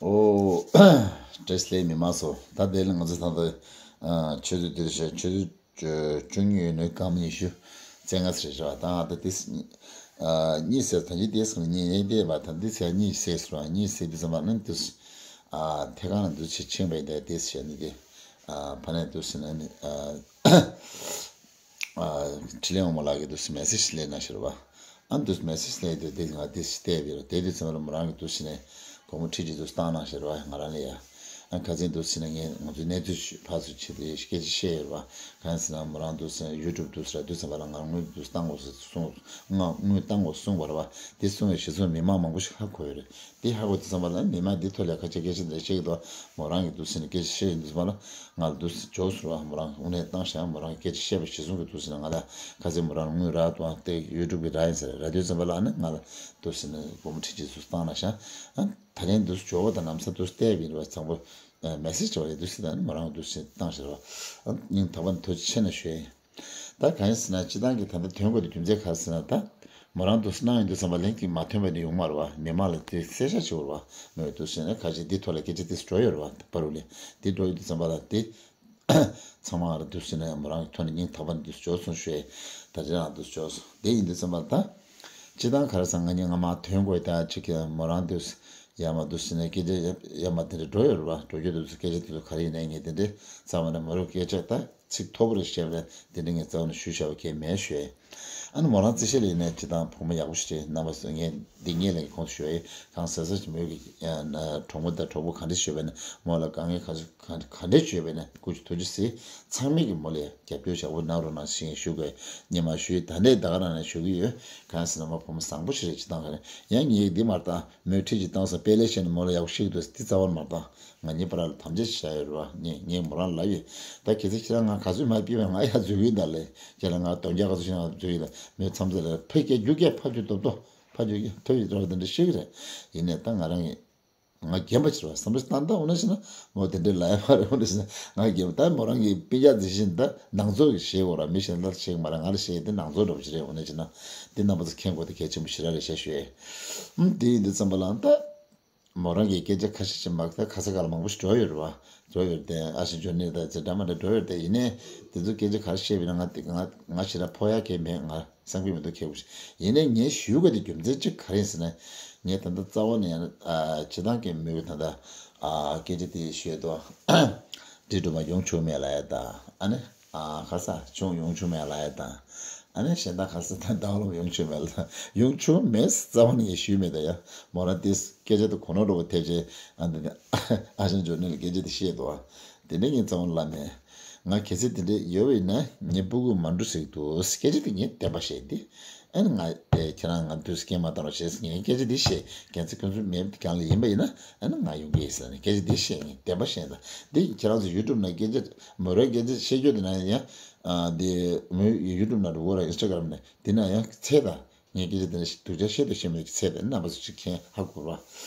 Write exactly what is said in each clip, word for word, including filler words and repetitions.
ཨོ། བཀྲ་ཤིས་བདེ་ལེགས་མི་མང་ཚོ། ད་དེ་ལ་ང་ཚོ་ད་ལྟ་ཨ་ཆུ་ཚོད་དེ་རེད་ཤག་ཆུ་ཚོད་བཅུ་གཉིས་ཡོད་ནས་སྐར་མ་ཉི་ཤུ་རྩ་ལྔ་ཙམ་རེད་ཤག་ད་ང་ད་དེ་ཨ་གཉིད་སད། ད་གཉིད་དེ་སང་གཉིད་ཡེ་བསྡད་པ། ད་འདི་ཚེ་གཉིད་སད་སོང་། གཉིད་སད་དུས་ཙམ་པ་ན་དུས་ཨ་ཐད་ཀར་ན་དུས་ཕྱིན་པ་ཡིན། ད་དེ་བྱས་ནས་དེ་ཨ་ཕ་ནས་དུས་ནས་ཨ། ཨ། འཕྲིན་ལས་དབང་མོ་ལགས་ཀྱིས་འདུག་སེ་མེ་སེ་ཇི་སླེབས་གནང་ཤེར་བ། ཨ་འདུག་སེ་མེ་སེ་ཇི་སླེབས་དུས་དེ་ང་དེ་བལྟས་པས་ར། དེ་དུས་ཙམ་པ་ལ་མོ་རང་གིས་འདུག་སེ་ནས་སྒོར་མོ་ཁྲི་གཅིག་འདུག་སེ་བཏང་གནང་ཤེར་བ། ང་རང་ལ་ཡ། ཨ་ཁ་སང་འདུག་སེ་ནས་ངས་ང་ཚོའི་གནས་ཚུལ་ཕར་ཚུར་བྱས་ཏེ་སྐད་ཆ་བཤད་ཡོད་ར་བ། གང་ཡིན་ཟེར་ན་མོ་རང་འདུག་སེ་ཡུ་ཊུབ་འདུག་སེ་ར་དུས་ཙམ་པ་ལ་ང་དངུལ་འདུག་སེ་བཏང་དགོས་ཟེར་གསུངས། ང་དངུལ་བཏང་དགོས་གསུངས་པ་ར་བ། དེ་གསུངས་པའི་གཞི་བཟུང་མི་མང་མང་པོ་ཞིག་ཧ་གོ་ཡོད་རེད། དེ་ཧ་གོ་དུས་ཙམ་པ་ལ་མི་མང་འདི་ཐོག་ལ་ཁ་ཆེ་སྐད་ཆ་འདི་བཤད་ཀྱི་འདུག་མོ་རང་གིས་འདུག་སེ་ནས་སྐད་ཆ་བཤད་ཡོང་དུས་ཙམ་པ་ལ་ང་ལ་འདུག་སེ་འཇོག་ཟེར་བ། མོ་རང་དངོས་གནས་བཏང་བཞག་མོ་རང་གིས་སྐད་ཆ་བཤད་པ་གཞི་བཟུང་གིས་འདུག་སེ་ནས་ང་ལ་ཁ་སང་མོ་རང་ལ་དངུལ་རག་འདུག་ཨ། དེ་ཡུ་ཊུབ་གི་རག་ཡིན་ཟེར་རག་དུས་ཙམ་པ་ལ་ཨ་ནི་ང་ལ་འདུག་སེ་ནས་སྒོར་མོ་ཁྲི་གཅིག་ཙམ་བཏང་གནང་བཞག་ཨ་ད་ལན་འདུག་སེ་འཇོག་པ་དང་ལམ་སང་འདུག་སེ་བལྟས་པ་ཡིན་ར་བ། དང་པོ་མེ་སེ་ཇི་བྱས་པ་ཡིན། འདུག་སེ་ད་ནི་མོ་རང་གིས་འདུག་སེ་བཏང་བཞག་ར་བ། ཨ་སྙིང་ཐག་པ་ནས་ཐུགས་རྗེ་ཆེ་གནང་ཞུ་ཡ་ཡིན། ད་གང་ཡིན་ཟེར་ན་སྤྱིར་བཏང་གི་ད་ལྟ་ཐོན་དགོས་དེ་རྒྱུ་མཚན་ག་རེ་ཟེར་ན། ད་མོ་རང་འདུག་སེ་གནང་ཡོང་དུས་ཙམ་པ་ལན་གཅིག་མ་ཐོན་པ་ནི་ཡོང་མ་རེད་བ། མི་མང་ལ་དེ་གསལ་བཤད་བྱེད་དགོས་རེད་བ། མོས་འདུག་སེ་ནས་ཁ་ཤས་འདི་ཐོག་ལ་སྐད་ཆ་དེ་འགྲོ་ཡོད་རེད་བ། ད་བར་དུ་ལས་དེ་འགྲོ་ཡོང་དུས་ཙམ་པ་ལ་དེ་ཚང་མ་ལ་འདུག་སེ་ནས་མོ་རང་གི་ཐོག་ནས་སྙིང་ཐག་པ་ནས་འདུག་སེ་འཇོག་སོང་ཞུ་ཡ། ད་དེ་རང་འདུག་སེ་འཇོག་སོང་། དེ་ཡིན་དུས་ཙམ་པ་ལ་ད་སྤྱིར་བཏང་ག་རེ་ཟེར་ང་གཉིས་ང་མ་ཐོན་དགོས་ད་ཅིག་གི་མོ་རང་འདུག་སེ་ཡར་མར་འདུག་སེ་ནས་སྐད་ཆ་ཡར་མར་དེ་འདྲ་འགྲོ་ཡོད་རེད་བ། འགྲོ་རྒྱུ་འདུག་སེ་སྐད་ཆ་དེ་ཚོ་ག་རེ་ཡིན་ནའི་ངས་དེ་འདྲའི་རྩ་བ་ནས་མོ་རང་སྐད་ཆ་ད། ཚིག་མཐོ་པོ་རེ་བཤད་པ་དེ་འདྲ་ངས་རྩ་བ་ནས་ཞུས་བཞག་པ་གང་ཡང་མེད་ཞུ་ཡ། ཨ་ནི་མོ་རང་རྩིས་བཤེར་ལ་ཡིན་ནའི་སྤྱིར་བཏང་བུ་མོ་ཡག་པོ་ཞིག་རེད། རྣམ་པ་ཚོ་ངས་འདི་ངས་ལས་ཀྱི་ཁོང་དུ་ཞུ་ཡ་ཡིན། གང་ཟག་ཟག་ཅིག་མོས་ཀྱི་གྲོགས་མོ་དང་གྲོགས་པོ་ག་འདྲ་ཞུས་པ་ཡིན་ན་མོ་ལ་དཀའ་ངལ་ག་ཚོད་ག་ག་འདྲ་ཞུས་པ་ཡིན་ན་སྐུ་མཁྱེན་ཐུགས་རྗེ་གཟིགས། ཚང་མས་ཀྱི་མོ་ལ་རྒྱབ་སྐྱོར་ཡག་པོ་གནང་རོགས་གནང་ཞེས་ཞུ་དགོས། སྙན་མ་ཞུས། ད་ནས་ད་ག་རང་ནས་ཞུ་གི་ཡོད། གང་ཟེར་ན་མོ་བུ་མོ་བཟང་པོ་ཞིག་རེད། སྤྱིར་བཏང་ག་རེ་ཡང་ངས་འདི་མ་བཏང་མོས་ཁྲིད་ཅིག་བཏང་སོང་། དཔེ་ལེགས་བཤད་ནས་མོ་ལ་ཡག་པོ་ཤེས་ཀྱི་འདུག་ཟེར་འདི་རྩ་བ་ནས་མ་བཏང་། ང་གཉིས་བར་ལ་དམ་བཅའ་ཞིག་བཞག་ཡོད་རེད་བ། ངས་ངས་མོ་རང་ལ་ལབ་ཡོད། ད་གལ་སྲིད་ཁྱེད་རང་ང་ག་ཚོད་མར་ཕུད་པ་ང་ཡར་འཛུལ་གྱི་ཡིན་ད་ལབ། ཁྱེད་རང་ང་དོན་རྒྱག་ག་ཚོད་ཤིག་ང་འཛུལ་ཡིན་ལབ། མོས་མཚམས་ཚད་ལ་ཕ་སྐད་རྒྱུག་སྐད་ཕ་རྒྱུག་རྡོབ་རྡོབ་ཕ་རྒྱུག་སྐད་ཐོས་ཡོད་རེད་བ། དེ་འདྲ་ཤེས་ཀྱི་རེད། ཡིན་ནའི་ད་ང་རང་གིས་ང་རྒན་པ་ཕྱིར་བ་བསམ་བློ་བཏང་ད་འོ་ན་ཞེ་ན་མོ་དེ་འདྲའི་ལབ་ཡ་མ་རེད། འོ་ན་ཞེ་ན་ང་རྒན་པ་ད་མོ་རང་གི་སྤུན་ཀྱག་དེ་བཞིན་ད་ནང་ཚོགས་ཀྱི་བཤད་དགོས་ར། མི་གཞན་ལ་བཤད་ཀྱི་མ་རེད། ང་ལ་བཤད་ཡ་དེ་ནང་ཚོགས་འདྲ་པོ་ཞིག་རེད། འོ་ན་ཞེ་ན་དེ་རྣམ་པ་ཚོ་མཁྱེན་དགོས་དེ་གལ་ཆེན་པོ་ཞེ་དྲག་རེད་ཤག་ཞུ་ཡ། ཨུམ་དེ་ཡིན་དུས་ཙམ་པ་ལ་ད། མོ་རང་གིས་སྐད་ཆ་ཁ་ཤས་ཤིག་མ་ད་ཁ་ས་ག་ལ་མང་པོ་ཞིག་འགྲོ་ཡོད་རེད་བ། འགྲོ་ཡོད་དེ་ཨ་ཞེ་འཇོན་ནི་ད་ཅི་འདྲ་མ་འདྲ་འགྲོ་ཡོད་དེ། ཡིན་ནའི་དེ་ཚོ་སྐད་ཆ་ག་རེ་བཤད་པ་ཡིན་ན་ང་དེ་ང་ང་ཞེ་དྲག་ཕོག་ཡ་གང་ཡང་མེད། ང་བསམ་གྱི་མི་འདུག་ཁེ་བོ་ཞིག་ཡིན་ནའི་ངས་ཞུ་དགོས་དེ་རྒྱུ་མཚན་གཅིག་ག་རེ་ཡིན་ཟེར་ན། ངས་ད་ལྟ་རྩ་བ་ནས་ཡང་ཨ་སྤྱིར་བཏང་གི་མི་གི་ད་ལྟ་ཨ་སྐད་ཆ་དེ་ཞུས་དོ། འདི་སྒྲུབ་པ་ཡོང་ཆོག་མེད་ལ་ཡ་ད་ཨ་ནི། ཨ་ཁ་ས་ཆུང་ཡོང་ཆུང་མེད་ལ་ཡ་དང་། ཨ་ནི་གཞན་དག་ཁ་ས་ད་ལྟ་ལོ་ཡོང་ཆུང་མེད་ལ་ཡོང་ཆུང་མེད་རྩ་བ་ནས་ངས་ཞུས་མེད་ད་ཡ། མོ་རང་དེ་སྐད་ཆ་དུ་གོ་ནོ་འགྲོ་བ་ཐེབས་ཆེ་ཨ་འདི་ནས་ཨ་ཞང་འབྱོར་ནས་ལ་སྐད་ཆ་དེ་བཤད་འདུག་ཨ། དེ་འདྲ་ངས་རྩ་བ་ནས་ལབ་མེད། ང་གལ་སྲིད་དེ་འདྲ་ཡོད་པ་ཡིན་ན་ངའི་སྤུ་གུ་མ་འགྲོ་ཟེར་གྱི་འདུག་སྐད་ཆ་དེ་ངས་བདེན་པ་བཤད་དེ། ཨ་ནི་ང་ཨེ་ཁྱེད་རང་ང་དུས་སྐད་མ་བཏང་རོགས་བྱས་ཟེར་ངས་སྐད་ཆ་འདི་བཤད། གལ་སྲིད་ཁོང་ཚོ་མེད་གང་ལ་ཡིན་པ་ཡིན་ན་ཨ་ནི་ང་ཡོང་གི་ཡིན་ཟེར་ནས་སྐད་ཆ་འདི་བཤད། ངས་བདེན་པ་བཤད་ད། འདི་ཁྱེད་རང་ཚོ་ཡུ་ཊུབ་ནང་སྐད་ཆ་མོ་རའི་སྐད་ཆ་བཤད་རྒྱུ་དེ་ན་ཡང་ཨ་འདི་མོའི་ཡུ་ཊུབ་ནང་འགྲོ་གོ་ར་ཨིན་སི་ཊ་གྷ་རམ་ནས་དེ་ན་ཡང་ཚད་ད། ངས་སྐད་ཆ་དེ་ནས་སྡུག་ཅག་བཤད་དུ་བཤད་མེད་ཀྱི་ཚད་དེ་རྣམ་པ་ཚོ་ཅིག་མཁྱེན་ཧ་གོ་ར།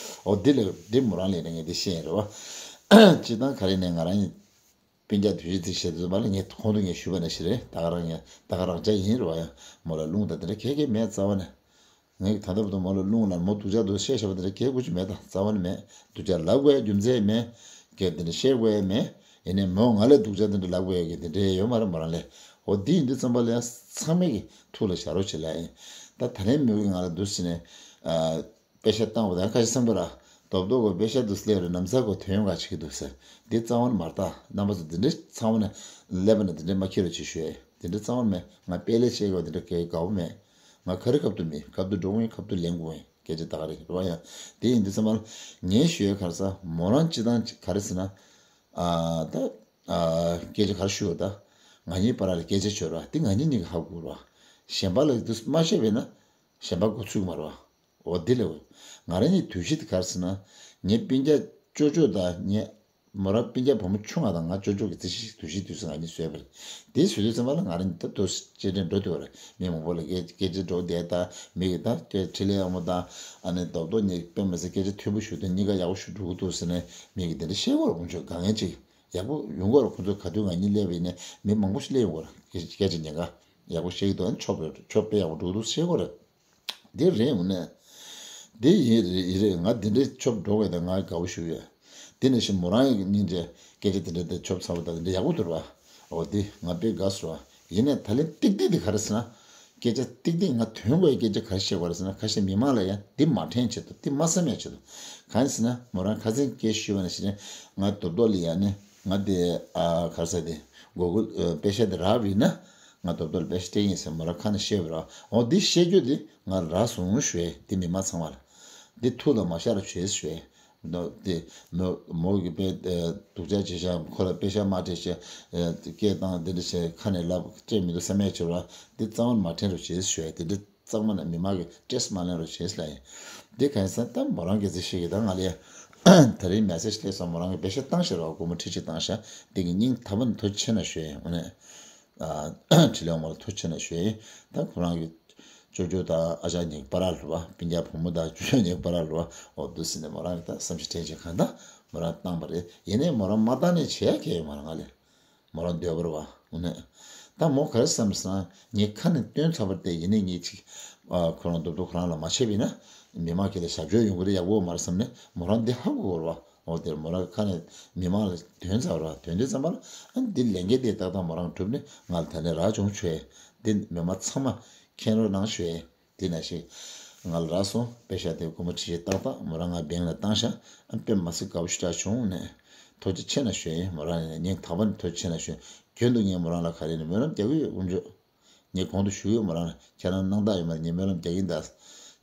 འོ་འདི་ལས་འདི་མོ་རང་ལས་ནས་ངས་འདི་བཤད་ཡིན་རེད་བ། སྤྱིར་བཏང་ག་རེ་ནས་ང་རང་ཡིན། སྤུན་ཀྱག་དུས་ཚོད་དེ་བཤད་དུས་མ་ལ་ངས་ཁོང་དུ་ངས་ཞུས་པ་ནང་བཞིན་རེད། ད་ག་རང་ཡང་ད་ག་རང་ཅག་ཡིན་རེད་བ། ཡང་མོ་ལ་རླུང་དང་དེ་འདྲ་གས་གས་མེད་རྩ་བ་ནས། ངས་ད་ལྟ་བར་དུ་མོ་ལ་རླུང་ལ་མོ་སྡུག་ཅག་འདུག་བཤད་བཞག་པ་དེ་འདྲ་གས་དགོས་ཀྱི་མེད་ད་རྩ་བ་ནས་མེད། སྡུག་ཅག་ལབ་དགོས་ཡ་རྒྱུ་མཚན་མེད། གས་དེ་འདྲ་བཤད་དགོས་ཡ་མེད། ཡིན་ནའི་མོ་ང་ལ་སྡུག་ཅག་དེ་འདྲ་ལབ་དགོས་ཡ་གི་དེ་འདྲ་ཡོད་མ་རེད་མོ་རང་ལས། འོ་འདི་ཡིན་དུས་ཙམ་པ་ལ་ཡང་ཚང་མས་ཀྱི་ཐུགས་ལ་བཞག་རོགས་བྱེད་ལ་ཡིན། ད་ད་ལན་མོ་གི་ང་ལ་འདུག་ཟེར་ནས། པེ་ཤ་བཏང་བ་དང་ཁ་ཤས་བསམ་པ་ར། རྡོབ་རྡོབ་གོ་པེ་ཤ་འདུག་སླེབས་རེད་ནམ་ས་གོ་དོན་ཡོང་ག་བྱེད་ཀྱི་འདུག་ཟེར། འདི་རྩ་བ་ནས་མ་རེད་ད། རྣམ་པ་ཚོ་འདི་འདྲའི་ཚང་བ་ནས་ཀླད་པ་ནས་འདི་འདྲའི་མ་འཁྱེར་རོགས་བྱེད་ཞུ་ཡས། འདི་འདྲའི་རྩ་བ་ནས་མེད། ང་དཔེ་ལས་བཤད་དགོས་འདི་འདྲ་གའི་དགའ་བོ་མེད། ང་ག་རེ་སྐབས་དུ་མེད། སྐབས་དུ་འགྲོ་གི་ཡིན། སྐབས་དུ་ལེན་དགོས་ཡིན། སྐད་ཆ་ད་ག་རེ་རེད་བ་ཡ། དེ་ཡིན་དུས་ཙམ་པ་ལ་ངས་ཞུ་ཡས་ག་རེ་ཟེར་མོ་རང་སྤྱིར་བཏང་ག་རེ་ཟེར་ན། ཨ་ད། ཨ་སྐད་ཆ་ག་རེ་ཞུ་བ་ད། ང་གཉིས་བར་ལ་སྐད་ཆ་བྱོས་ར་དེ་ང་གཉིས་གཉིས་ཀྱི་ཧ་གོ་ར། གཞན་པ་ལ་འདི་མ་བཤད་པས་ན། གཞན་པ་མགོ་ཚོས་ཀྱི་མ་རེད་བ། འོ་འདི་ལས་འོ། ང་རང་གཉིས་དུས་བཞི་དེ་ག་རེ་ཟེར་ན། ངའི་སྤུན་ཀྱག་ཅོ་ཅོ་དང་ངའི་མོ་རང་སྤུན་ཀྱག་བུ་མོ་ཆུང་བ་དང་ང་ཅོ་ཅོ་གི་རྩིས་གཞི་དུས་བཞི་དུས་སུ་ང་གཉིས་བཟོས་པ་རེད། དེ་བཟོས་དུས་ཙམ་པ་ལ་ང་རང་གཉིས་ད་དུ་སྐྱེལ་འདྲེན་འགྲོ་དུས་བ་རེད། མི་མང་པོ་ལ་སྐད་སྐད་ཆ་འགྲོ་བསྡད་ད་མི་གི་ད་སྐད་འཕྲིན་ལས་ཡག་མོ་དང་ཨ་ནི་རྡོག་རྡོག་ཉེ་དཔེ་མི་སྲིད་སྐད་ཆ་མཐུན་པོ་ཞུ་དུས་གཉིས་ཀ་ཡག་པོ་ཞུ་འགྲོ་གི་འདུག་ཟེར་ནས་མི་གི་དེ་འདྲ་བཤད་དགོས་རེད། ཁོང་ཚོས་དཀའ་ངལ་ཅིག་ཡག་པོ་ཡོང་གི་རེད། ཁོང་ཚོ་ག་དུས་ང་གཉིས་སླེབས་པ་ཡིན་ནའི་མི་མང་པོ་ཞིག་སླེབས་ཡོང་གི་རེད། སྐད་ཆ་ཉེན་ཁ་ཡག་པོ་བཤད་ཀྱི་འདུག་ཨ་ནི་ཆོ་ཆོ་དཔེ་ཡག་པོ་འགྲོ་གི་འདུག་བཤད་དགོས་རེད། འདི་རེད་འོ་ནས། འདི་ཡིན་རེད་ཡིན་རེད། ང་འདི་འདྲའི་ཆོབ་འགྲོ་བས་ད་ང་དགའ་བོ་ཞུ་ཡོད། འདི་ནས་ཤི་མོ་རང་ཡི་སྙིང་རྗེ་སྐད་ཆ་དེ་འདྲ་དེ་ཆོབ་ཚ་བོ་ད་འདི་འདྲ་ཡག་པོ་འདུག་ར། འོ་འདི་ང་དཔེ་དགའ་སོང་ར། ཡིན་ནས་ད་ལན་ཏིག་ཏིག་འདི་ག་རེ་ཟེར་ན། སྐད་ཆ་ཏིག་ཏིག་ང་དོན་དགོས་སྐད་ཆ་ག་རེ་བཤད་དགོས་རེད་ཟེར་ན། ཁ་ཤས་མི་མང་ལ་ཡང་འདི་མ་དྲན་ཆེད་དུ་འདི་མ་བསམ་ཡ་ཆེད་དུ། གང་ཡིན་ཟེར་ན་མོ་རང་ཁ་སང་སྐད་ཞུས་པ་ནང་བཞིན་ང་རྡོབ་རྡོབ་ལ་ཡ་ནི་ང་དེ་ཨ་ག་རེ་ཟེར་དེ་གོ་གོ་པེ་ཤ་དེ་རག་བ་ཡིན་ན། ང་རྡོབ་རྡོབ་ལ་པེ་ཤ་སྤྲད་ཡིན་ཟེར་མོ་རང་ཁ་ནས་བཤད་པ་ར། འོ་འདི་བཤད་རྒྱུ་འདི་ང་རག་སོང་ཞུ་ཡས་འདི་མི་མང་ཚང་མ་ལ་འདི་ཐུགས་ལ་མ་ཤར་བ་བྱས་ཞུ་ཡས། ནོ་དེ་མོ་མོ་གི་པེ་སྡུག་ཅག་བྱེད་ཤག་ཁོ་ལ་པེ་ཤ་མ་སྤྲད་ཤག་སྐད་བཏང་འདི་འདྲ་བྱས་ཁ་ནས་ལབ་སྤྲད་མི་འདུག་བསམ་ཡས་བྱས་པ་ར། འདི་རྩ་བ་ནས་མ་དྲན་རོགས་བྱས་ཞུ་ཡས། འདི་འདྲ་གཙང་མ་ནས་མི་མང་གི་སྟྲེས་མ་ལེན་རོགས་བྱས་ལ་ཡིན། འདི་ག་ཡིན་ཟེར་ན་ད་མོ་རང་གི་ཚེ་ཤེས་ཀྱི་ད་ང་ལ་ཡ་ད་རིང་མེ་སེ་ཇི་སླེབས་སོང་། མོ་རང་གི་པེ་ཤ་བཏང་ཤག་ར། སྒོར་མོ་ཁྲི་གཅིག་བཏང་ཤག་འདི་གི་སྙིང་ཐག་པ་ནས་ཐུགས་རྗེ་ཆེ་གནང་ཞུ་ཡས་ཡིན། འོ་ནས་ཁྲི་ལེ་མོ་ལ་ཐུགས་རྗེ་ཆེ་གནང་ཞུ་ཡས་ཡིན། ད་ཁོ་རང་གི་ཅོ་ཅོ་དང་ཨ་ཅག་གཉིས་ཀྱི་བར་ལ་རུ་བ་སྤུན་ཀྱག་བུ་མོ་དང་ཅོ་ཅོ་གཉིས་ཀྱི་བར་ལ་རུ་བ་འོ་འདུག་ཟེར་ནས་མོ་རང་གི་ད་བསམ་ཤེས་དྲན་བྱེད་གང་ལྟར་མོ་རང་བཏང་པ་རེད། ཡིན་ནའི་མོ་རང་མ་བཏང་ནས་བྱས་ཁེ་ཡོད་མ་རེད་ང་ལས། མོ་རང་འདོད་པ་རེད་བ། འོ་ནས་ད་མོ་ག་རེ་བསམ་རེད་ཟེར་ན་ངས་ཁ་ནས་བཏོན་ཚར་བ་རེད་དེ། ཡིན་ནའི་ངས་ཅིག་ཨ་ཁོ་རང་རྡོབ་རྡོབ་ཁོ་རང་ལ་མ་བྱས་པ་ཡིན་ན་མི་མང་གི་ལ་ཞབས་ཕྱི་ཡོང་གི་རེད་ཡག་པོ་མ་རེད་བསམ་ནས་མོ་རང་འདི་ཧ་གོ་གི་རེད་བ། འོ་དེར་མོ་རང་ཁ་ནས་མི་མང་ལ་བཏོན་ཚར་བ་རེད་བ། བཏོན་དུས་ཙམ་པ་ལ་ཨ་འདི་ལས་འགན་དེ་ཏག་ཏག་མོ་རང་གྲུབ་ནས་ང་ལ་ད་ནས་རག་བྱུང་ཆོག་འདི་མི་མང་ཚང་མ་མཁྱེན་རོགས་གནང་ཞུ་ཡས། དེ་ནས་ཤིག་ང་ལ་རག་སོང་། པེ་ཤ་དེ་སྒོར་མོ་ཁྲི་ཤེས་ཏག་ཏག་མོ་རང་ང་བེང་ལ་བཏང་ཤག་ཨ་དཔེ་མ་སྲིད་དགའ་པོ་ཞེ་དྲག་བྱུང་ནས་ཐུགས་རྗེ་ཆེ་གནང་ཞུ་ཡས། མོ་རང་ནས་སྙིང་ཐག་པ་ནས་ཐུགས་རྗེ་ཆེ་གནང་ཞུ་ཡས། རྒྱུན་དུ་ངས་མོ་རང་ལ་ག་རེ་ནས་སྨོན་ལམ་རྒྱག་གི་ཡོད། དཀོན་མཆོག་ངས་གོང་དུ་ཞུས་ཡོད། མོ་རང་ལ་ཁྱེད་རང་སྣང་དག་ཡོད་མ་རེད། ངས་སྨོན་ལམ་རྒྱག་གིན་གདའ།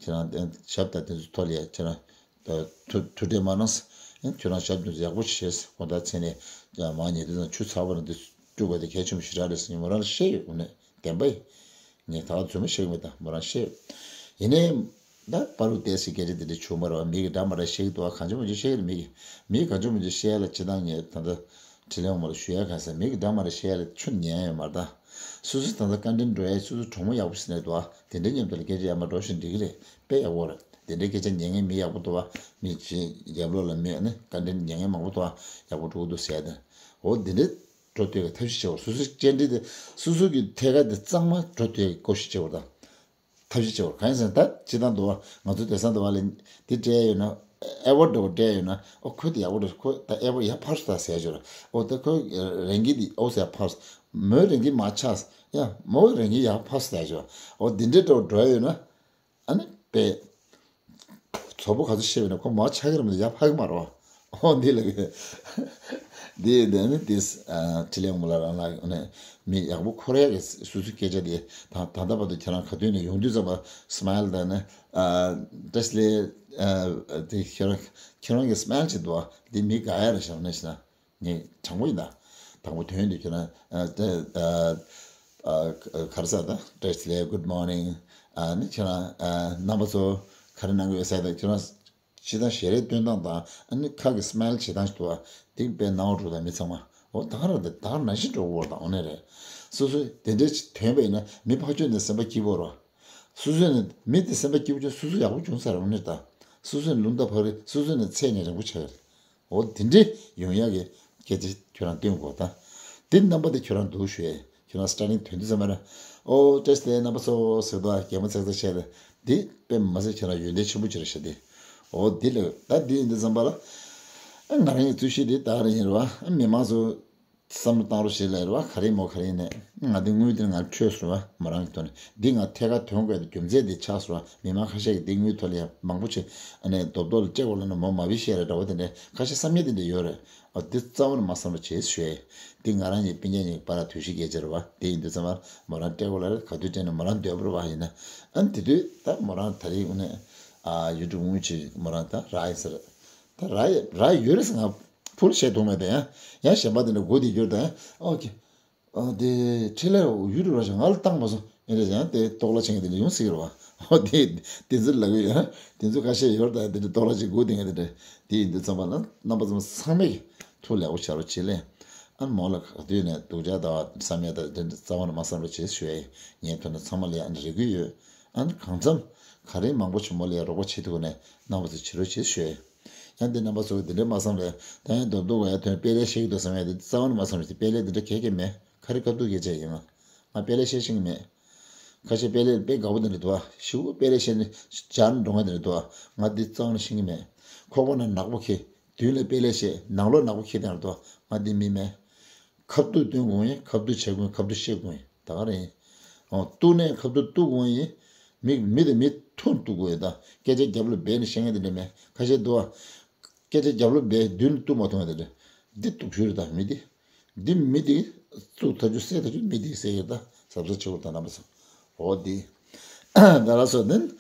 ཁྱེད་རང་ཞབས་དང་དེ་ཚོ་ཐོག་ལ་ཡ་ཁྱེད་རང་ཐུ་ཐུ་སྤྲད་མ་གནང་། ཁྱོད་རང་ཞབས་དེ་ཚོ་ཡག་པོ་བྱས། དགོང་དག་མཚན་ནས་མ་ཉལ་དུས་ཙམ་ཆུ་ཚ་བ་རང་དེ་སྤྲུག་པ་དེ་གལ་ཆེན་པོ་ཞེ་དྲག་རེད་ཟེར་ནས་མོ་རང་ལ་བཤད་ཡོད། དངོས་གནས་བདེན་པ་ཡིན། ངས་ད་རྫུན་མ་བཤད་ཀྱི་མེད། ད་མོ་རང་བཤད་ཡོད། ཡིན་ནའི་ད་པ་ལུ་བལྟས་སའི་སྐད་ཆ་འདི་འདྲ་བྱུང་མ་རེད་བ། མི་གི་འདྲ་མ་འདྲ་བཤད་ཀྱི་འདུག་བ། གང་བྱུང་མང་བྱུང་བཤད་ཀྱི་རེད། མི་གི་མི་གི་གང་བྱུང་མང་བྱུང་བཤད་ཡ་ལ་སྤྱིར་བཏང་ངས་ད་ལྟ་དྲིན་ལན་མ་ལ་ཞུ་ཡ་གང་ཟེར། མི་གི་འདྲ་མ་འདྲ་བཤད་ཡ་ལ་ཆུ་ཉན་ཡོད་མ་རེད་ད། སོ་སོ་ད་ལྟ་བཀའ་དྲིན་འགྲོ་ཡ་སོ་སོ་གྲོགས་མོ་ཡག་པོ་ཟེར་ནས་འདུག་བ། དེ་འདྲའི་མཉམ་དུ་ལ་སྐད་ཆ་ཡར་མར་འགྲོ་བཞིན་འགྲིག་གི་རེད། དཔེ་ཡག་པོ་རེད། དེ་འདྲའི་སྐད་ཆ་ཉན་མཁན་མི་ཡག་པོ་འདུག་བ། མི་ཅིག་རྒྱབ་ལོགས་ལ་མི་ཨ་ནི་བཀའ་དྲིན་ཉན་མཁན་མང་པོ་འདུག་བ། ཡག་པོ་འགྲོ་གི་འདུག་ཟེར་ཡ་དེ། འོ་འདི་འདྲའི་འགྲོ་སྡོད་ཀྱི་ཐབས་ཤེས་བྱེད་དགོས། སོ་སོའི་བཅར་འདྲི་དེ་སོ་སོ་གི་ཐད་ཀ་དེ་གཙང་མ་འགྲོ་སྡོད་ཀྱི་ཀོ་ཤེས་བྱེད་དགོས་དང་། ཐབས་ཤེས་བྱེད་དགོས། གང་ཡིན་ཟེར་ན་ད་སྤྱིར་བཏང་འདུག་བ། ང་ཚོ་དེང་སང་འདུག་བ་ལ་འདི་སྤྲད་ཡོད་ན། ཨེ་ཝར་འདྲ་བོ་སྤྲད་ཡོད་ན། ཨོ་ཁོས་དེ་ཡག་པོ་འདུག་ཁོས་ད་ཨེ་ཝར་ཡར་ཕར་སོང་ད་ཟེར་ཡ་ཅིག་ཡོད་རེད། ཨོ་ད་ཁོས་རང་གི་དེ་ཨོ་ཟེར་ཕར་སོང་། མོའི་རང་གི་མར་ཆག་སོང་། ཡ་མོའི་རང་གི་ཡར་ཕར་སོང་ཟེར་ཡ་ཅིག་ཡོད་རེད། ཨོ་འདི་འདྲའི་འདྲ་བོ་འགྲོ་ཡ་ཡོད་ན། ཨ་ནི་པས། གྲོགས་པོ་ག་ཚོད་བཤད་པ་ཡིན་ན་ཁོ་མར་ཆག་གི་རེད་མ་གཏོགས་ཡར་ཕར་གི་མ་རེད་བ། ཨོ་འདི་ལ་གི་འདི་འདི་ནི་འདི་ཨ་དྲིན་ལན་མོ་ལ་རང་ལ་ནི་མི་ཡག་པོ་འཁོར་ཡག་གི་སོ་སོའི་སྐད་ཆ་འདི་ད་ད་ལྟ་བར་དུ་ཁྱེད་རང་ག་དུས་ནས་ཡོང་དུས་ཙམ་པ་སི་མའིལ་དང་ནི་ཨ་བཀྲ་ཤིས་བདེ་ལེགས་ཨ་འདི་ཁྱེད་རང་ཁྱེད་རང་གི་སི་མའིལ་ཅིག་འདུག་བ། འདི་མི་དགའ་ཡ་རེད་བཞག་ནས་ཤི་ན། ངས་དྲང་པོ་ཡིན་ད། དང་པོ་དོན་དུ་ཁྱོད་རང་ཨ་ཨ་ཨ་ག་རེ་ཟེར་ད། བཀྲ་ཤིས་བདེ་ལེགས། གུཌ་མོར་ནིང་། ཨ་ནི་ཁྱོད་རང་ཨ་རྣམ་པ་ཚོ་ག་རེ་གནང་གི་ཡོད་ཟེར་ད། ཁྱོད་རང་སྤྱིར་བཏང་ཞལ་རས་སྟོན་སྟངས་དང་ཨ་ནི་ཁ་གི་སི་མའིལ་བྱེད་སྟངས་ཤིག་འདུག་བ། དེ་དཔེ་སྣང་བ་འགྲོ་ད་མི་ཚང་མ། འོ་ད་ག་རང་དེ་ད་ག་ནང་བཞིན་འགྲོ་གི་ཡོད་རེད་ད། འོ་ནས་རེད། སོ་སོས་དེ་འདྲའི་ཅིག་དོན་པ་ཡིན་ན་མི་ཕར་ཕྱོགས་ནས་སེམས་པ་སྐྱིད་པོ་རེད་བ། སོ་སོས་ནི་མི་དེ་སེམས་པ་སྐྱིད་པོ་བྱུང་སོ་སོ་ཡག་པོ་བྱུང་ས་རེད། འོ་ནས་ད། སོ་སོས་ནི་ལུང་བསྟན་ཕ་རི་སོ་སོས་ནི་ཚད་ནས་རིང་པོ་ཆགས་ཡོད་རེད། འོ་དེ་འདྲའི་ཡོང་ཡག་གི་སྐད་ཆ་ཁྱོད་རང་སྟོན་དགོས་ད། དེ་རྣམ་པ་དེ་ཁྱོད་རང་འདུག་ཞུ་ཡས། ཁྱོད་རང་སི་ཊར་ཊིང་དོན་དུ་ཙམ་པ་ན། ཨོ་བཀྲ་ཤིས་བདེ་ལེགས་རྣམ་པ་ཚོ་ཟེར་དུས་གད་མོ་ཚེག་ཚེག་བྱས་ཏེ། འདི་དཔེ་མ་སྲིད་ཁྱོད་རང་ཡོན་ཏན་ཆེན་པོ་ཅིག་རེད་ཤག་འདི། ཨོ་འདི་ལ་ད་འདི་ཡིན་དུས་ཙམ་པ་ལ། ཨ་ང་རང་གི་རྩོད་གཞི་འདི་ད་ག་རང་ཡིན་རེད་བ། ཨ་མི་མང་ཚོ་བསམ་བློ་བཏང་རོགས་བྱེད་ལབ་རེད་བ། ག་རེ་མོ་ག་རེ་ཡིན་ནས་ང་འདི་དངུལ་འདི་ང་འཕྲོད་སོང་བ། མོ་རང་གི་ཐོག་ནས་འདི་ང་ཐད་ཀར་ཐོན་དགོས་རྒྱུ་མཚན་འདི་ཆགས་སོང་བ། མི་མང་ཁ་ཤས་ཀྱིས་འདི་དངུལ་ཐོག་ལ་ཡང་མང་པོ་ཅིག་ཨ་ནི་རྡོབ་རྡོབ་ལ་སྤྲད་དགོས་ལབ་ན་མོ་མ་བི་ཤེས་རེད་འདྲ་བོ་དེ་འདྲའི་ཁ་ཤས་བསམ་ཡས་དེ་འདྲ་ཡོད་རེད། ཨ་འདི་རྩ་བ་ནས་མ་བསམ་རོགས་བྱེད་ཞུ་ཡས། འདི་ང་རང་གཉིས་སྤུན་ཀྱག་གཉིས་ཀྱི་བར་ལ་དུས་བཞི་སྐད་ཆ་རེད་བ། དེ་ཡིན་དུས་ཙམ་པར་མོ་རང་སྤྲད་དགོས་ལབ་རེད། ག་དུས་སྤྲད་ན་མོ་རང་འདོད་པ་རེད་བ། ཡིན་ན་ཨ་ནི་དེ་དུས་ད་མོ་རང་ད་རེས་དངོས་གནས་ཨ་ཡུ་ཊུབ་དངུལ་ཅིག་མོ་རང་ད་རག་ཡིན་ས་རེད། ད་རག་ཡོད་རག་ཡོད་རེད་ཟེར་ང་ཕུལ་བྱས་ཐུབ་མེད་དེ། ཡང་ཡང་གཞན་པ་དེ་འདྲ་སྒོ་དེ་བསྒྱུར་དང་ཨོ་ཁེ། ཨ་དེ་ཁྲི་ལས་ཡུ་ཊུབ་ར་ཞིག་ང་ལ་བཏང་མ་སོང་། ཡིན་རེད་ཡང་དེ་ལྟོགས་ལ་ཆེན་དེ་འདྲ་ཡོང་སྲིད་རེད་བ། ཨོ་དེ་དེ་ཚོ་ལབ་ཡོད་ཡང་དེ་ཚོ་ཁ་ཤས་ཡོད་ད། དེ་འདྲ་ལྟོགས་ལ་ཆེན་སྒོ་དེ་ངས་དེ་འདྲ་དེ་ཡིན་དུས་ཙམ་པ་ལ་རྣམ་པ་ཚོ་ཚང་མས་ཐུགས་ལེགས་པོ་བྱ་རོགས་བྱེད་ལེ། ཨ་མོ་ལ་ག་དུས་ནས་སྡུག་ཅག་ད་བ་བསམ་ཡ་ད་དེ་འདྲ་རྩ་བ་ནས་མ་བསམ་རོགས་བྱེད་ཞུ་ཡ་ཡིན། ངའི་ཐོག་ནས་ཚང་མ་ལ་ཡ་རེ་སྐུལ་ཡོད། ཨ་ནི་གང་འཚམ་ག་རེ་མང་པོ་ཆེན་མོ་ལ་ཡ་རོགས་པ་བྱེད་ཐུབ་ནས་རྣམ་པ་ཚོ་བྱེད་རོགས་བྱེད་ཞུ་ཡ་ཡིན། ཡང་འདི་རྣམ་པ་ཚོ་འདི་འདྲའི་མ་བསམ་རེད། ད་ཡང་རྡོབ་རྡོབ་ག་ཡ་ཐོན་དཔེ་ལས་ཤེས་ཀྱི་འདུག་བསམ་ཡ་འདི་རྩ་བ་ནས་མ་བསམ་རེད། དཔེ་ལས་འདི་འདྲ་གས་གས་མེད། ཁ་རི་ཁ་ཐུག་གས་བྱས་ཡིན་ང་། ང་དཔེ་ལས་ཤེས་ཤེས་ཀྱི་མེད། ཁ་ཤས་དཔེ་ལས་དཔེ་དགའ་པོ་དེ་འདྲ་འདུག་ཨ། ཞེ་པོ་དཔེ་ལས་བཤད་ནས་སྦྱར་ནས་འགྲོ་མཁན་དེ་འདྲ་འདུག་ཨ། ང་འདི་རྩ་བ་ནས་ཤེས་ཀྱི་མེད། ཁོག་པ་ན་ནག་པོ་འཁྱེར། མདུན་ལ་དཔེ་ལས་བཤད། ནང་ལོགས་ནག་པོ་འཁྱེར་དེ་འདྲ་འདུག་ཨ། ང་འདི་མི་མེད། ཁ་ཐུག་སྟོན་དགོས་ཡིན། ཁ་ཐུག་བྱེད་དགོས་ཡིན། ཁ་ཐུག་བཤད་དགོས་ཡིན། ད་ག་རེ་ཡིན། ཨོ། གཏུག་ནས་ཁ་ཐུག་གཏུག་དགོས་ཡིན། མི་མི་དེ་མི་ཐུག་གཏུག་དགོས་ཡིན། ད་སྐད་ཆ་རྒྱབ་ལ་སྦས་ནས་བཤད་མཁན་དེ་འདྲ་མེད། ཁ་ཤས་འདུག་ཨ། སྐད་ཆ་རྒྱབ་ལ་སྦས། མདུན་ལ་གཏུག་མ་ཐུབ་མཁན་དེ་འདྲ། འདི་གཏུག་ཤོས་རེད། ད་མི་དེ། འདི་མི་དེ་གཙུག་ཐག་ཆོད་གསལ་ཐག་ཆོད། མི་དེ་གསལ་ཡོད། ད་གཟབ་གཟབ་བྱེད་དགོས། ད་རྣམ་པ་ཚོ། འོ་དེ། ད་ལ་སོ་ནི།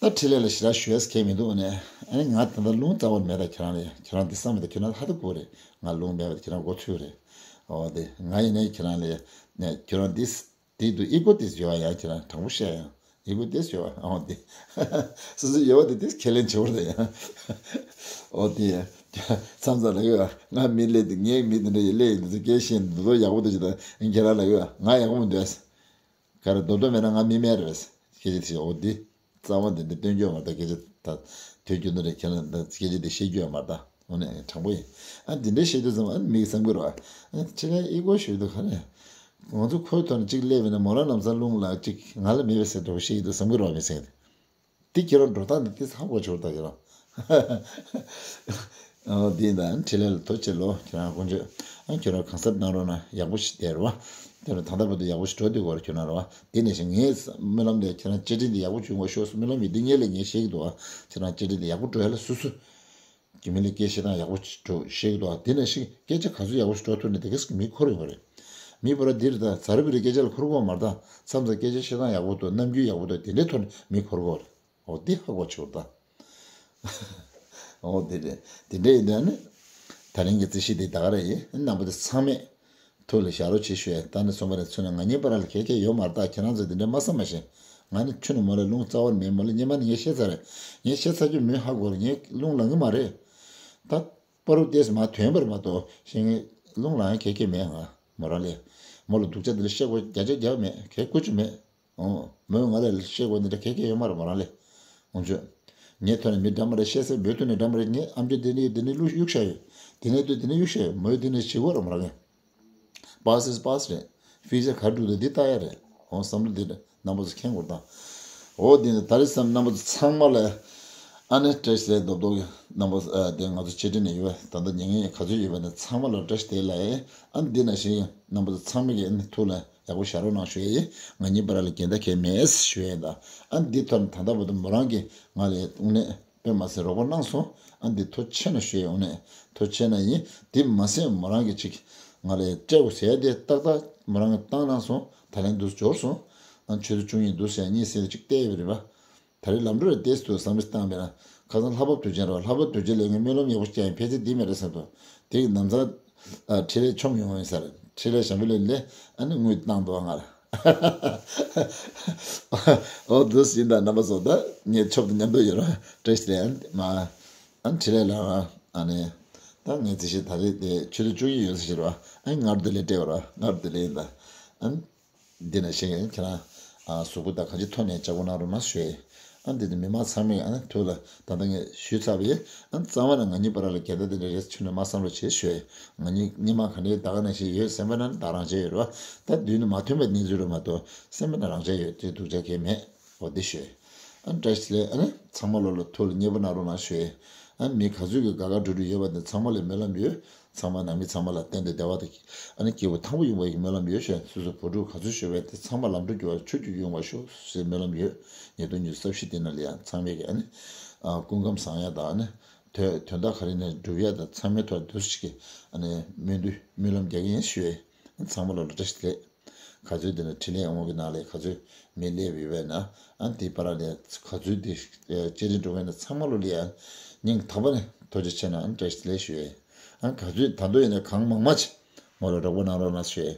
ད་འཕྲིན་ལས་ལ་ཞེ་དྲག་ཞུ་ཡས་གང་ཡང་མི་འདུག་ནས། ཨ་ནི་ང་ད་ལྟ་རླུང་རྩ་བ་ནས་མེད། ད་ཁྱེད་རང་ལ་ཡ། ཁྱེད་རང་འདི་བསམ་མེད། ད་ཁྱེད་རང་ཧ་ཏུ་གོ་རེད། ང་རླུང་མེད་པ་ད་ཁྱེད་རང་གོ་ཚོད་རེད། འོ་དེ། ང་ཡིན་ནའི་ཁྱེད་རང་ལ་ཡ། ནས་ཁྱེད་རང་འདི། དེ་དུ་ཨི་གོ་དེ་ཡོད་ཡ། ཁྱེད་རང་དྲང་པོ་བཤད་ཡ། ཨི་གོ་དེ་ཡོད་ཨ། འོ་དེ། སོ་སོ་ཡོད་པ་དེ་དེ་ཁས་ལེན་བྱེད་པར་ད་ཡ། འོ་དེ། མཚམས་མཚམས་ལ་ཡོད། ང་མི་ལས་དེ། ངའི་མི་དེ་འདྲ་ཡི་ལས་ཡིན་དུ་སྐད་བཤད་འདུག་ཡག་པོ་དེ་ཅི་ད་ཁྱེད་རང་ལ་ཡོད། ང་ཡག་པོ་མི་འདུག་ཨ། ག་རེ་རྡོག་རྡོག་མེད་ན་ང་མི་མེད་རེད། སྐད་ཆ་དེ། འོ་དེ། རྩ་བ་འདི་འདྲ་སྟོན་རྒྱུ་ཡོད་མ་རེད། ད་སྐད་ཆ་ད་དོན་རྒྱུ་འདི་རེད། ཁྱེད་རང་ད་སྐད་ཆ་འདི་བཤད་རྒྱུ་ཡོད་མ་རེད། ད་འོ་ནས་དྲང་པོ་ཡིན། ཨ་འདི་འདྲ་བཤད་དུས་ཙམ་ཨ་མིག་བསམ་གི་རེད་བ། ཨ་ཕྱི་ལ་ཨི་གོ་ཞུས་འདུག་ག་རེ། ང་ཚོ་ཁོའི་ཐོག་ནས་གཅིག་སླེབས་ཡིན་ན་མོ་རང་ལམ་སང་རླུང་ལ་གཅིག་ང་ལ་མེད་པའི་ཟེར་འགྲོ་བཤད་ཀྱི་འདུག་བསམ་གི་རེད་བ། མི་སེང་དེ། དེ་ཁྱེད་རང་འགྲོ་སྟངས་འདི་ཏིས་ཧ་གོ་ཆོག་ད་ཁྱེད་རང་། ཨོ་དེ་ཡིན་ད། འཕྲིན་ལས་ལ་ཐུགས་རྗེ་ཆེ་ལོ། ཁྱེད་རང་དཀོན་མཆོག་ཨ་ཁྱེད་རང་གང་ཟབ་གནང་རོགས་གནང་། ཡག་པོ་ཞིག་བསྡད་རོགས། དེ་ནས་ད་ལྟ་བར་དུ་ཡག་པོ་ཞིག་འགྲོ་སྡོད་དགོས་རེད། ཁྱོད་རང་རོགས། དེ་ནས་ཞིག་ངའི་སྨོན་ལམ་ལས་ཁྱེད་རང་བཅར་འདྲི་འདི་ཡག་པོ་བྱུང་བ་ཤོག་སྨོན་ལམ་ཡོད། འདི་ངས་ལས་ངས་བཤད་ཀྱི་འདུག་ཨ། ཁྱེད་རང་བཅར་འདྲི་འདི་ཡག་པོ་འགྲོ་ཡ་ལ་སུ་སུ། རྒྱུ་མི་ལས་སྐད་བཤད་སྟངས་ཡག་པོ་ཞིག་འགྲོ་བཤད་ཀྱི་འདུག་ཨ། དེ་ནས་ཞིག་སྐད་ཆ་ག་ཚོད་ཡག་པོ་ཞིག་འགྲོ་ཐུབ་ན་དེ་ག་ཞིག་མི་འཁོར་ཡོང་བ་རེད། མི་པོ་ར་འདིར་ད་ཛ་རུ་པི་རི་སྐད་ཆ་ལ་འཁོར་གོ་མ་རེད། ད་མཚམས་མཚམས་སྐད་ཆ་བཤད་སྟངས་ཡག་པོ་འདུག་རྣམ་འགྱུར་ཡག་པོ་འདུག་དེ་འདྲའི་ཐོག་ནས་མི་འཁོར་གོ་རེད། འོ་འདི་ཧ་གོ་ཆོག་ད། འོ་དེ་རེད། དེ་འདྲ་ཡིན་དུས་ཨ་ནི། ད་རིང་གི་རྩིས་གཞི་དེ་ད་ག་རེ་ཡིན། རྣམ་པ་ཚོ་ཚང་མས་ཐུགས་ལ་བཞག་རོགས་བྱེད་ཞུ་ཡ། ད་ནི་སོང་བ་ནས་ཚུར་ནས་ང་གཉིས་བར་ལ་གལ་གལ་ཡོད་མ་རེད། ད་ཁྱེད་རང་ཚོ་དེ་འདྲ་མ་བསམ་མ་ཤེས། ང་ནི་ཁྱོད་ནི་མོ་ལ་རླུང་རྩ་བར་མེད། མོ་ལ་སྙེ་མ་ནི་ངས་བཤད་ཚར་རེད། ངས་བཤད་ཚར་རྒྱུ་མོས་ཧ་གོ་རེད། ངས་རླུང་ལངས་གི་མ་རེད། ད་པ་རུ་ཏེས་མ་ཐོན་པར་མ་གཏོགས་ཤེས་ངས་རླུང་ལངས་གལ་གལ་མེད། ང་མོ་རང་ལས་མོ་ལ་སྡུག་ཅག་འདི་ལ་བཤད་དགོས་བརྒྱ་ཆ་བརྒྱ་མེད། གལ་ཀུ་ཅི་མེད། ཨོ། མོས་ང་ལ་བཤད་དགོས་འདི་འདྲ་གལ་གལ་ཡོད་མ་རེད། མོ་རང་ལས། འོང་ཆོས། ངའི་ཐོག་ནས་མི་འདྲ་མ་རེ་བཤད་སའི་བོད་ཐོག་ནས་འདྲ་མ་རེ། ངའི་ཨམ་ཅོག་འདི་ནས་འདི་ནས་བླུགས་གཡུག་བཞག་ཡོད། འདི་ནས་ལྟོས་འདི་ནས་གཡུག་བཞག་ཡོད། མོས་འདི་ནས་བྱེད་དགོས་རེད། མོ་རང་ངས། པཱ་སི་པཱ་སི་རེད། ཕི་ཟ་ག་འགྲུབ་འདུག་འདི་ལྟ་ཡ་རེད། འོང་བསམ་བློ་འདི་རྣམ་པ་ཚོ་མཁྱེན་དགོས་དང་། འོ་འདི་ནི་ད་རེས་སམ་རྣམ་པ་ཚོ་ཚང་མ་ལ། ཨ་ནི་བཀྲ་ཤིས་བདེ་ལེགས་རྡོག་རྡོག་གི་རྣམ་པ་ཚོ་ཨ་དེ་ང་ཚོ་བཅར་འདྲི་ནས་ཡོད་པ་ད་ལྟ་ཉན་མཁན་ག་ཚོད་ཡོད་པ་ནི་ཚང་མ་ལ་བཀྲ་ཤིས་བདེ་ལེགས། ཨ་ནི་འདི་ན་ཞིག་རྣམ་པ་ཚོ་ཚང་མ་གི་ཨ་ནི་ཐུགས་ལ་ཡག་པོ་བཞག་རོགས་གནང་ཞུ་ཡ་ཡིན། ང་གཉིས་བར་ལ་འགལ་ཟླ་གང་ཡང་མེད་ཞུ་ཡ་ཡིན་ད། ཨ་ནི་འདི་ཐོག་ནས་ད་ལྟ་བར་དུ་མོ་རང་གིས་ང་ལ་དངོས་གནས་དཔེ་མ་ཟད་རོགས་པ་གནང་སོང་། ཨ་འདི་ཐུགས་རྗེ་ཆེ་གནང་ཞུ་ཡ་ཡིན། དངོས་གནས་ཐུགས་རྗེ་ཆེ་གནང་ཡིན། དེ་མ་ཟད་མོ་རང་གིས་ཅིག་ང་ལ་སྤྲད་དགོས་ཟེར་ཡ་དེ་ཏག་ཏག་མོ་རང་གིས་བཏང་གནང་སོང་། ད་ལན་འདུག་འབྱོར་སོང་། ཨ་ཆུ་ཚོད་བཅུ་གཉིས་འདུག་ཟེར་གཉིས་ཟེར་ཅིག་བལྟས་ཡོད་པ་རེད་པ། ད་རེས་ལམ་འགྲོ་རེ་ཏེས་དུ་བསམ་བློ་བཏང་པས་ན། ཁ་སང་ལྷག་པ་དུས་ཆེན་རེད་བ། ལྷག་པ་དུས་ཆེན་ལས་ངས་སྨོན་ལམ་ཡག་པོ་བསྐྱལ་ཡིན། ཕལ་ཆེར་འདི་མེད་རེད་བསམ་སོང་། དེ་གི་ནམ་ཚང་། ཨ་འཕྲིན་ལས་མཆོད་མེ་ཡོང་ཡིན་ས་རེད། འཕྲིན་ལས་བྱམས་པའི་བློ་ལས་ཨ་ནི་དངུལ་བཏང་འདུག་བ་ང་ལ། འོ་འདུག་ཟིན་ད་རྣམ་པ་ཚོ་ད་ངས་མཆོད་པ་མཉམ་དུ་ཡོད་ར་བཀྲ་ཤིས་བདེ་ལེགས་མ། ཨ་འཕྲིན་ལས་ལ་ཨ་ནི། ད་ངས་རྩིས་བཞིན་ད་རེས་དེ་ཆུ་ཚོད་བཅུ་གཉིས་ཡོད་ས་ཞིག་རེད་བ། ཨ་ནི་སྔར་དེ་ལས་སྤྲད་པ་ར་སྔར་དེ་ལས་ཡིན་ད། ཨ་ནི། འདི་ན་ཤེས་མཁན་ཁྱེད་རང་། ཨ་གཟུགས་པོ་དང་གང་ཅིའི་ཐོག་ནས་ལྕགས་པོ་གནང་རོགས་གནང་ཞུ་ཡས། ཨ་འདི་ནི་མི་མང་ཚང་མས་ཨ་ཐུགས་ལ་ད་ལྟ་ངས་ཞུས་ཚར་བ་ཡིན། ཨ་རྩ་བ་ནས་ང་གཉིས་བར་ལ་འགལ་ཟླ་འདི་འདྲ་རེད་ཆུ་ནས་མ་བསམ་བློ་བྱེད་ཞུ་ཡས། ང་གཉིས་སྔོན་མ་ག་འདྲའི་ད་ག་ནང་བཞིན་ཡོད་སེམས་པ་ནང་ད་རང་བྱས་ཡོད་རེད་བ། ད་དུས་ནི་མ་མཐུན་པའི་གནས་ཚུལ་རེད་མ་གཏོགས་སེམས་པ་ནང་རང་བྱས་ཡོད་དེ་སྡུག་ཅག་གང་ཡང་མེད། འོ་འདི་ཞུ་ཡས། ཨ་བཀྲ་ཤིས་བདེ་ལེགས། ཨ་ནི་ཚང་མ་ལོ་ལ་ཐུགས་ལ་མཉེས་པོ་གནང་རོགས་གནང་ཞུ་ཡས། ཨ་མི་ག་ཚོད་ཀྱི་དགའ་དགའ་སྤྲོ་སྤྲོ་ཡོད་པ་དེ་ཚང་མ་ལ་སྨོན་ལམ་ཡོད། ཚང་མ་ནང་མི་ཚང་མ་ལ་གཏན་དུ་བདེ་བ་དང་། ཨ་ནི་སྐྱིད་པོ་ཐང་པོ་ཡོང་བའི་སྨོན་ལམ་ཡོད་ཞེས་སོ་སོ་བུ་ཕྲུག་ག་ཚོད་ཤོར་བས་དེ་ཚང་མ་ལམ་འགྲོ་རྒྱུ་བ་ཆུ་རྒྱུ་ཡོང་བ་ཤོག་ཞེས་སྨོན་ལམ་ཡོད། ཉིས་སྟོང་ཉི་ཤུ་རྩ་བཞི་དེ་ན་ལ་ཡང་ཚང་མས་ཀྱི་ཨ་ནི། ཨ་སྐུ་ཁམས་བཟང་ཡ་དང་ཨ་ནི། དོན་དོན་དག་ག་རེ་ནས་འགྲུབ་ཡ་དང་ཚང་མའི་ཐོག་འདུ་ཞིག་གི་ཨ་ནི་སྨོན་འདུན་སྨོན་ལམ་རྒྱག་གི་ཡིན་ཞུ་ཡས། ཚང་མ་ལ་ལ་བཀྲ་ཤིས་བདེ་ལེགས། ག་ཚོད་དེ་ན་འཕྲིན་ལས་ཨང་གི་ནང་ལས་ག་ཚོད་མི་སླེབས་ཡོད་པས་ན། ཨ་དེ་བར་ལས་ག་ཚོད་དེ་བཅར་འདྲི་འགྲོ་བས་ན་ཚང་མ་ལོ་ལ་ཡང་སྙིང་ཐག་པ་ནས་ཐུགས་རྗེ་ཆེ་གནང་བཀྲ་ཤིས་བདེ་ལེགས་ཞུ་ཡས། ཨ་ག་ཚོད་ད་དུང་ཡིན་ན་གང་མང་མང་ཅིག་མོ་ལ་རོགས་པ་གནང་རོགས་གནང་ཞུ་ཡས།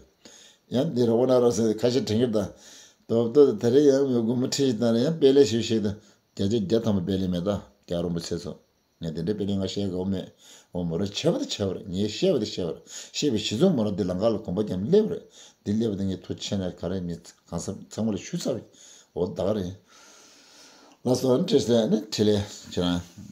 ཡང་འདི་རོགས་པ་གནང་རོགས་ཟེར་ཁ་ཤས་དྲན་གྱི་དང་། རྡོབ་རྡོབ་དེ་རིང་ཡང་མི་དགོང་མོ་ཁྲིད་ཞིག་བཏང་ནས་ཡང་དཔེ་ལས་ཞུ་ཞིག་དང་བརྒྱ་ཆ་བརྒྱ་ཐམ་པ་དཔེ་ལས་མེད་ད་རྒྱ་རོང་པོ་ཚེ་སོང་། ངས་དེ་འདྲའི་དཔེ་ལས་ང་བཤད་དགོས་མེད། འོ་མོ་རང་བྱས་པ་དེ་བྱས་པ་རེད། ངས་བཤད་པ་དེ་བཤད་པ་རེད། བཤད་པའི་གཞི་བཟུང་མོ་རང་འདི་ལམ་ཁ་ལ་གོམ་པ་རྒྱབ་སླེབས་པ་རེད། འདི་སླེབས་པ་དེ་ངས་ཐུགས་རྗེ་ཆེ་གནང་ག་རེ་མི་གང་ཟག་ཚང་མ་ལ་ཞུས་ཚར་བ་ཡིན། འོ་ད་ག་རེད། ལགས་སོ། ཨ་ནི་བཀྲ་ཤིས་བདེ་ལེགས། ཨ་ནི་འཕྲིན་ལས་ཁྱེད་རང་།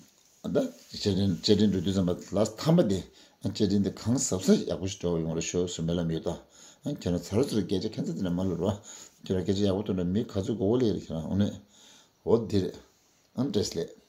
ད་བཅར་འདྲི་བཅར་འདྲི་འགྲོ་དུས་ཙམ་པ་ལ་ཐམ་པ་དེ་ཨ་བཅར་འདྲི་འདི་གང་ཟབ་ཟབ་ཡག་པོ་ཞིག་འགྲོ་བ་ཡོང་བར་ཤོག་ཟེར་སྨོན་ལམ་ཡོད་ད། ཨ་ཁྱེད་རང་ཚ་རུ་ཚུར་སྐད་ཆ་ཁྱད་མཚར་དེ་འདྲ་མ་ལབ་རོགས། ཁྱེད་རང་སྐད་ཆ་ཡག་པོ་ཐོན་ན་མི་ག་ཚོད་དགོས་ལེ་རེད། ཁྱེད་རང་འོ་ནས་འོ་འདི་རེད། ཨང་བཀྲ་ཤིས་བདེ་ལེགས།